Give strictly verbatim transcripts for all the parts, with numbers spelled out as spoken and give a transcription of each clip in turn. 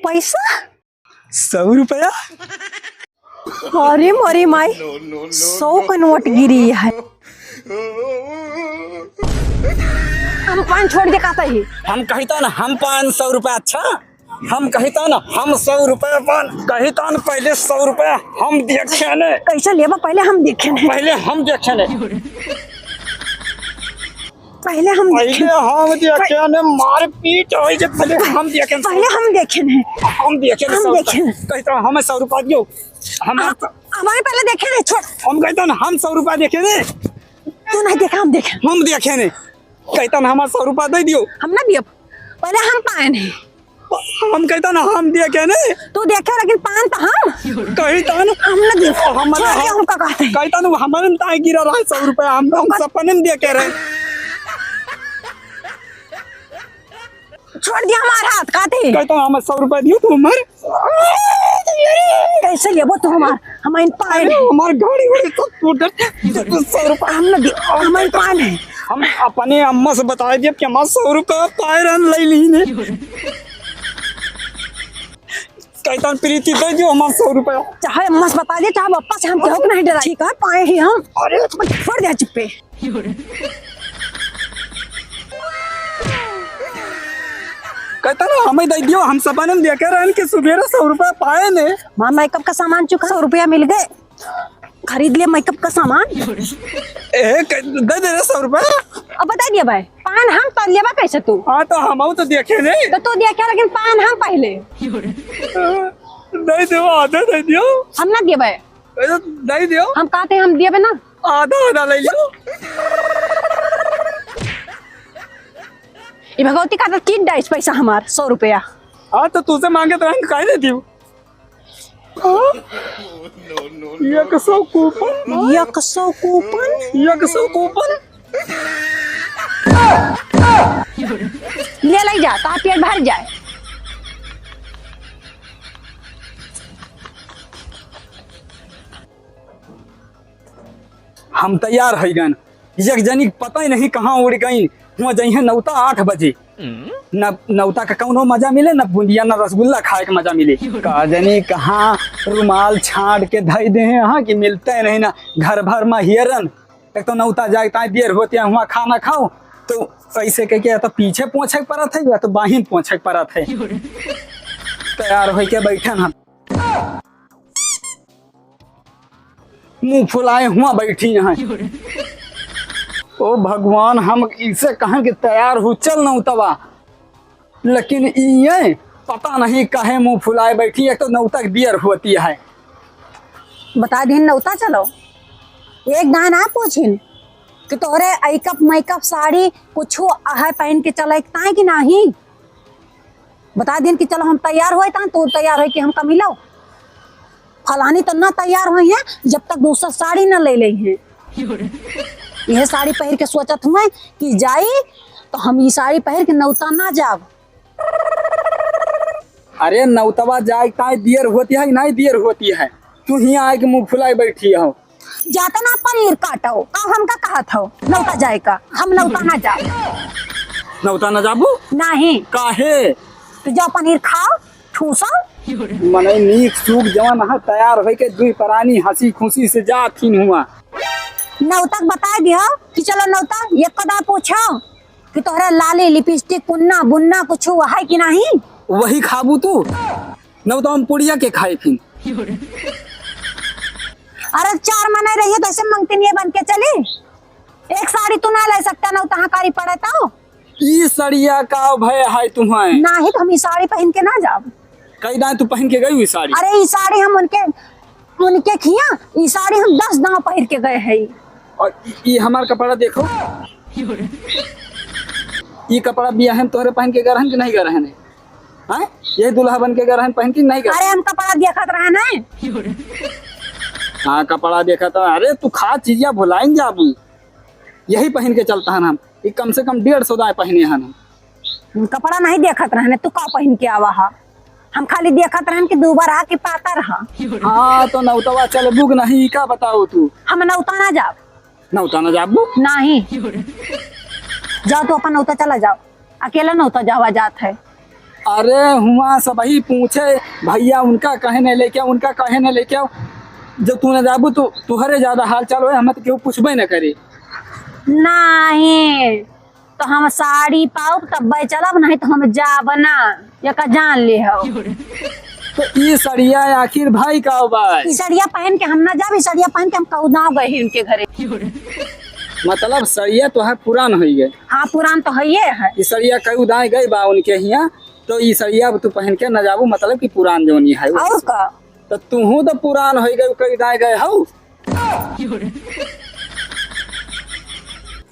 पैसा? सौ रुपया। अरे मोरी माई, सौ का नोट गिरी है। हम पान छोड़ दे कहता ही। हम कहिता ना, हम पान सौ रुपया। अच्छा, हम कहिता ना, हम सौ रुपया पान कहिता ना, पहले सौ रुपया हम देखे ने। कैसे लेबा, पहले हम देखे ने। पहले हम देखे ने। पहले हम पहले देखे। हम देखे ने, मारपीट होई जे पहले हम देखे ने। पहले हम देखे ने। हम देखे ने हम सौ रुपया। देखे ने। कहिता हमें सौ रुपया दियो। हम आप, हमारे पहले देखे ने, छोड़। हम कहिता ना, हम सौ रुपया देखे ने। तू नहीं देखा, हम देखे। हम देखे ने। कहिता ना, हमार सौ रुपया दे दियो। हम ना दियब, पहले हम पाए ने। हम कहिता ना, हम देखे ने। तू देखे, लेकिन पान तो हम। कहिता ना। हम ना दियब। हम ना छोड़ दे, हम। हमका कहते हैं। कहिता ना, हमारे में ताए गिरा रहा है सौ रुपया, हम, हम ओकर सपने में देखे रहे। छोड़ दिया हमार हाथ, काटे। कहिता हमें सौ रुपया दियो तू हमार। कैसे लेबो तू हमार? हम इन पाए अरे, नहीं। हमार गाड़ी वाड़ी सब टूट गए। सौ रुपया हम ना दियो, हम इन पाए नहीं। हम अपने अम्मा से बता दिया कि हमार सौ रुपया पाए रहन, ले ली ने। कहिता प्रीति दे दियो हमार सौ रुपया। चाहे अम्मा से बता दिया, चाहे पप्पा से, हम केहू के नहीं डरा। ठीक है, पाए ही हम। अरे। छोड़ दे चुप्पे। कहिता ना, हमें दे दियो, हम सपने में देखे रहन कि सुबेरे सौ रुपया पाए ने। माँ, मेकअप का सामान चुका, सौ रुपया मिल गए, खरीद ले मेकअप का सामान। ए, क-, दे दे रे सौ रुपया। अब बता दिया भाई, पान हम तो लेबा कैसे तू? हाँ, तो हम तो देखे ने। तो तू देखे, लेकिन पान हम पहले। दे दियो, आधे दे दियो। हम ना देबे। ए, तो दे दियो। हम कहते हैं, हम देबे ना। आधा आधा ले लो। ये भगवती का तो तीन डाइस पैसा हमार सौ रुपया। हाँ, तो तुझसे मांगे तो हम काहे दे दियो? हाँ? एक सौ कूपन। एक सौ कूपन। एक सौ कूपन। ले लाई जा, तार पेट भर जाए। हम तैयार होइ गन। एक जनी पता ही नहीं कहाँ उड़ गई। हुआ जइहे नौता आठ बजे। न नौता का कौनो मजा मिले, न बुंदिया, न रसगुल्ला खाए के मजा मिले। का जनी कहाँ रुमाल छाड़ के धई दे हैं, हाँ, कि मिलते नहीं ना। घर भर में हियरन। एक तो नौता जाए ताई देर होती है, हुआ खाना खाओ, तो ऐसे कह के या तो पीछे पोंछे के परत है, या तो बाहिन पोंछे के परत है। तैयार होके बैठन हम। मुंह फुलाए हुआ बैठी हैं। ओ भगवान, हम इसे कहें कि तैयार हो, चल नौतवा, लेकिन इये पता नहीं काहे मुंह फुलाए बैठी, एक तो नौता के बियर होती है। बता दिन नौता चलो, एक दान आप पूछिन कि तोहरे अइकअप मइकअप साड़ी कुछ है पहन के चले ताए कि नहीं? बता दिन कि चलो हम तैयार होए तान, तू तैयार होए कि हमका मिलो। फलानी तो ना तैयार होई है जब तक दूसर साड़ी ना ले लेई है। यह साड़ी पहिर के सोचत हुए कि जाई तो हम ई साड़ी पहिर के नौता ना जाब। अरे नौतवा जाए ताई दियर होती है कि नहीं दियर होती है? तू हियाँ आए के मुँह फुलाए बैठी हो। जाता ना पनीर काटो, का हमका कहत हो नौता जाए का? हम नौता ना जाब। नौता ना जाबू? नहीं। काहे? तू जाओ पनीर खाओ, ठूसो। मने नीक सूख जवन ह तैयार होइके दुई परानी हँसी खुशी से जात हिन हुआ। नौता के बताए दियो कि चलो नौता, एक कदा पूछो कि तोहरा लाली, लिपस्टिक, पुन्ना, बुन्ना कुछ है कि नहीं? वही खाबू तू? नौता हम पुड़िया के खाए फिन। अरे चार मने रहिए तो ऐसे मंगतिनिया बन के चली? एक साड़ी तू ना ले सकता, नौता कारी पड़े तो। ई सड़िया का भय है तुम्हें? नाही तो हम ई साड़ी पहिन के ना जाब। कई दाएँ तू पहिन के गई हुई साड़ी? अरे ई साड़ी हम उनके, उनके खिया, ई साड़ी हम दस दाँव पहिर के गए हैं। और ई, ई हमार कपड़ा देखो। ई कपड़ा बियाहे में तोहरे पहिन के गए रहन कि नहीं गए रहन? हैं? यही दुल्हा बन के गए रहन पहिन के नहीं गए? अरे हम कपड़ा देखत रहन है। हाँ, कपड़ा देखत है। अरे तू खा चीजिया भुलाइन जाबू। यही पहिन के चलता हन हम। ई कम से कम डेढ़ सौ दाएँ पहिने हन हम। कपड़ा नहीं देखत रहने, तू का पहिन के आवा हा? हम खाली देखत रहन कि दूबर हा कि पातर हा। हाँ, तो नौतवा चलबू कि नहीं, ई का बताओ तू? हम नौता ना जाब। नौता ना जाबू? नहीं। जाओ, तू अपन नौता चला जाओ, अकेला नौता जावा जात है। अरे, हुआ सबही पूछे, भैया उनका कहे नहीं लेके आओ, उनका कहे नहीं लेके आओ। जब तू न जाबू तो तुहरे ज्यादा हाल चाल होए, हमें तो केहू पूछबे न करे। नहीं तो हम साड़ी पाउब तब्बे चलब, नहीं तो हम जाब ना, एका जान ले हो। तो ई सड़िया आखिर भाई का बा? ई सड़िया पहन के हम ना जाब, ई सड़िया पहन के हम कऊ दाव गए ही उनके घरे। मतलब सड़िया तोहार पुरान होई गए? हाँ, पुरान तो हइये है। ई सड़िया कऊ दाए गए बा उनके हिया, तो ई सड़िया अब तू पहन के न जाबू, मतलब कि पुरान जौनी है वो। और का? तो तूहू तो पुरान होई गए, कऊ दाए गए हऊ।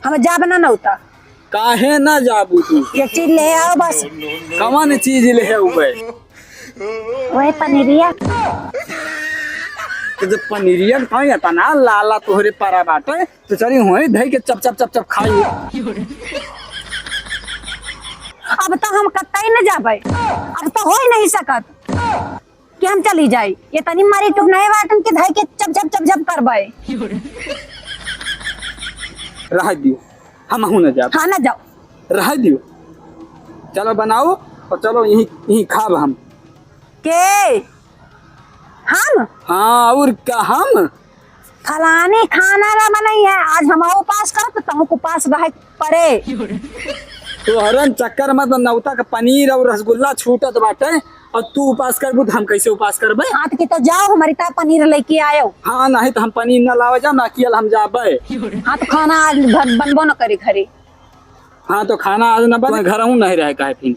हम जाब ना नौता। काहे ना जाबू तू? एक चीज ले आओ बस। कवन चीज ले आऊ बे? वही पनीरिया। तो जब पनीरिया खाई, इतना लाला तोहरे परा बाटे, तो चली हुई धई के चप चप चप चप खाई। अब तो हम कतई न जाबे, अब तो हो ही नहीं सकत कि हम चली जाई। ये तनी मारी टुक नहीं बाटन के धई के चप चप चप चप करबे। रह दियो, हमहू न जाब। हाँ, न जाओ। रह दियो, चलो बनाओ और चलो यहीं, यहीं खाब हम। के? हम? हाँ, और का हम? फलानी खाना ना बनाई है, आज हम उपास करब तो तुमको उपास रहे पड़े। तोहरन चक्कर में तो नौता का पनीर और रसगुल्ला छूटत बाटे, और तू उपास करबू तो हम कैसे उपास करबे? हाँ, तो कि तो जाओ, हमारी ता पनीर लेके आयो। हाँ, नहीं तो हम पनीर ना लावे जाओ, ना कियल हम जाबे। हाँ, तो खाना आज बन-, बनबो न करी घरे। हाँ, तो खाना आज ना बने, घर हूँ नहीं रहे काहे फिर।